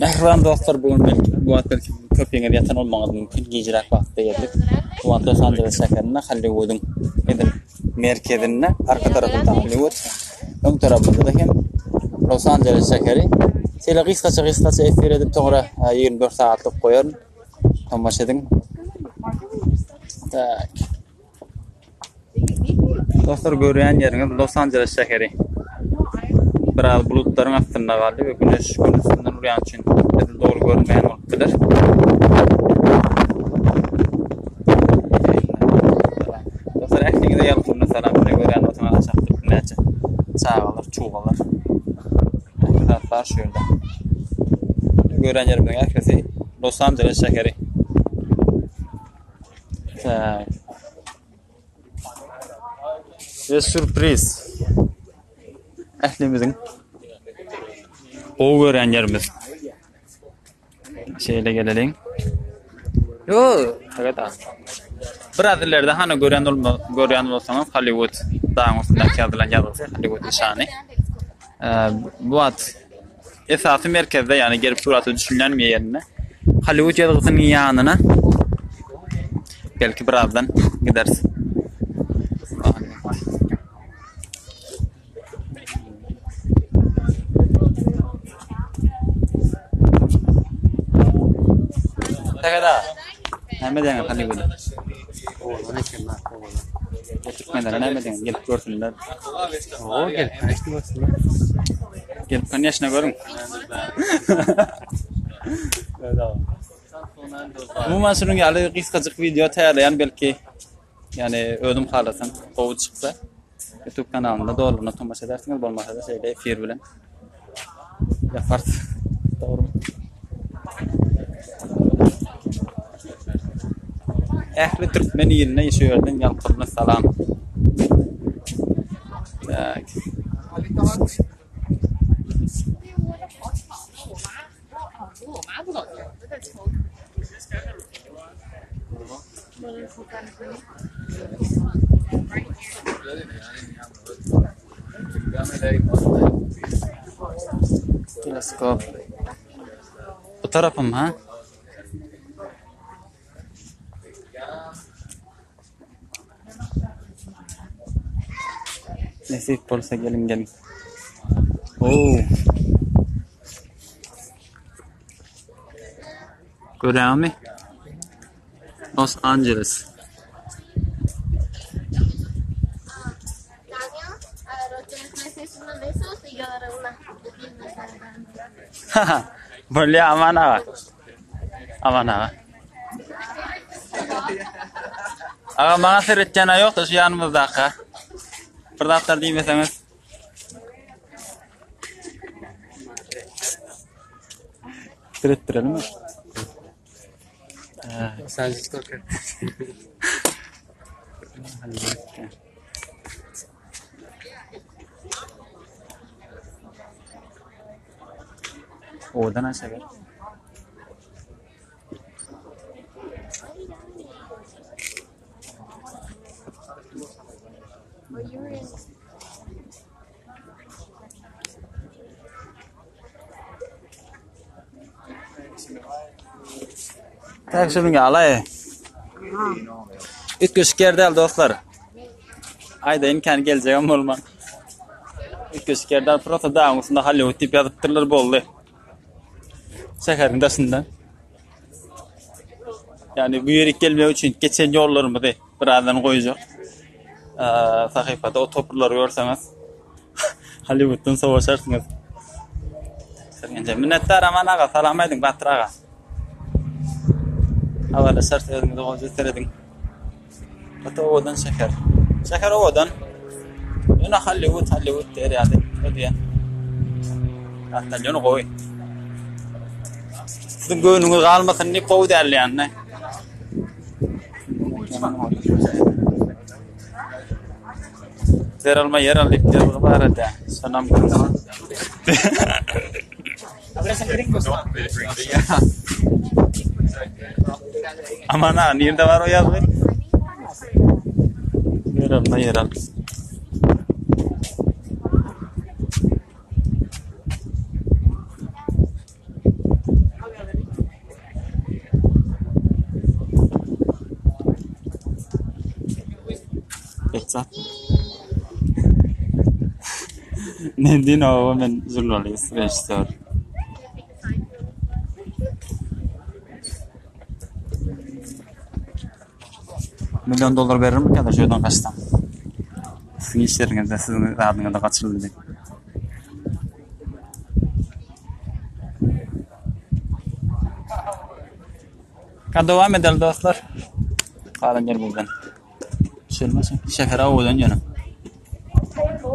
Mähriban dostlar, bu gün belki bu wagt belki köpüňiz ýatan bolmagyňyz mümkin. Gijräk wagtda geldik. Bu wagt Los Anjeles şäherinde Hollywood-yň edil merkezinde, arka tarapynda Hollywood, öň tarapynda-da hem Los Anjeles şäheri. Şeýle gysgaça gysgaça efir edip soňra 24 sagatlyk goýaryn. Tomaşa ediň. Tak. Dostlar görýän ýeriňiz Los Anjeles şäheri. Biraz bulutlaryň astynda galdy we güneş gün üstünden urýan üçin edil dogry görünmeýän bolup biler. Dostlar ähliňize ýalkymly salam. Meni görýän bolsaňyz aşakda birnäçe çagalar, çugalar. Ähli zat bar şu ýerde. Görýän ýerimiziň ählisi Los Anjeles şäheri. Tak. Ve sürpriz. Ählimiziň gowy görýän ýerimiz. Şeýle geleliň. Yo, evet. Biraz ileride hani görýän bolma, görýän bolsaňyz Hollywood dagyň üstündäki ýazylan ýazgysy Hollywood nyşany. Ee, bu wagt Esasy merkezde, ýagny gelip surata düşülýän bir ýerinde Hollywood ýazgysynyň ýanyna belki birazdan gideris. Tägeda. Näme diýýäň Hollywood? Owadan eken, owadan. Türkmenlere näme diýýäň? Gelip görsünler. Oo, gelip näşti görsünler. Gelip konýeşne görüň. Umuman şunuň ýaly gysgajyk wideo taýýarlaýan belki ýani özüm halasam gowy çyksa YouTube kanalynda dolugyna tomaşa edersiňiz bolmasa-da şeýle efir bilen ýaparys. Dogry. Ähli türkmen iline şu ýerden ýalkymly salam. Tak. Teleskop. Bu tarapym ha? Nesip bolsa gelin gelin. Oo. Görýäňmi? Los Angeles. Bolýar Aman aga. Aman aga. Aga maňa seretýän ýok-da şu ýanymyzdaka. Bir zatlar diýmeseňiz. Seretdirelimi? Owadan aşagy. Tak şunuň ýaly. Üýtgeşik ýer däl dostlar. Aýdaýyn kän geljegem bolman. Üýtgeşik ýer däl, prosta dagyň üstünde Hollywood diýip ýazypdyrlar boldy. Şäheriň daşynda. Ýagny bu ýere gelmek üçin geçen ýollarymyzy birazdan goýjak. Sahypada o toprlary görseňiz Hollywooddan sowaşarsyňyz. Sergenje minnetdar Aman aga, salam aýdyň Batyr aga. Habarlaşarys özüňize gowja serediň. Gaty owadan şäher. Şäher owadan. Ýöne Hollywood, Hollywood diýer ýaly. O diýen. Hatda ýöne gowy. Siziň göwnüňiz galmasyn diýip gowy däl ýany. Zer alma ýer al diýip ýazgy bar edi. Şonam Aman ha, nirde bar o ýazgy? Ýer alma ýer al. Hiç zat. Men diýin oba men žurnalist, režissýor. Million dollar berirmi ýa-da şu ýerden gaçsaň? Siziň işleriňizde, siziň zadyňyzda gaçyryldy diýip. Ha dowam edeli dostlar. Galan ýerimizden. Şeýle şäher owadan ýöne.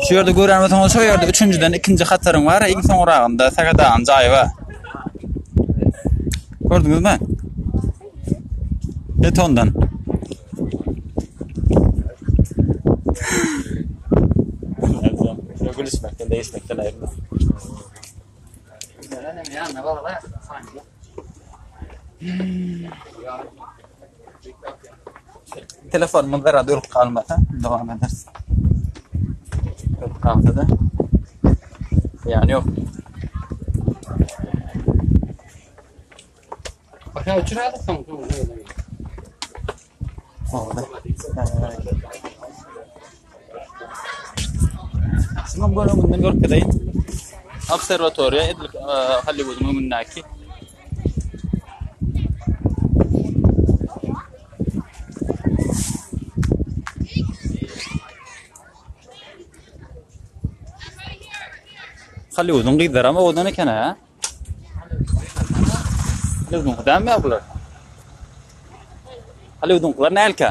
Şu ýerde görýän bolsaňyz şu ýerde üçünjiden ikinji hataryň bar, iň soňragynda Sähet agaň jaýy bar. Gördüňizmi? Betondan. Gülüşmekden, degişmekden aýyrmaz. Telefonumyz zara durup galmasa dowam ederis. Durup galsa da zyýany ýok. Başa uçurardyk soň. Oldy. Şunuň bir öňünden görkezeýin. Obserwatoriýa edil Hollywood'yň öňündäki. Hollywood'yň gyzlary hem owadan eken ha. Hollywood'yň dämi bular? Hollywood'yňkylar nälik?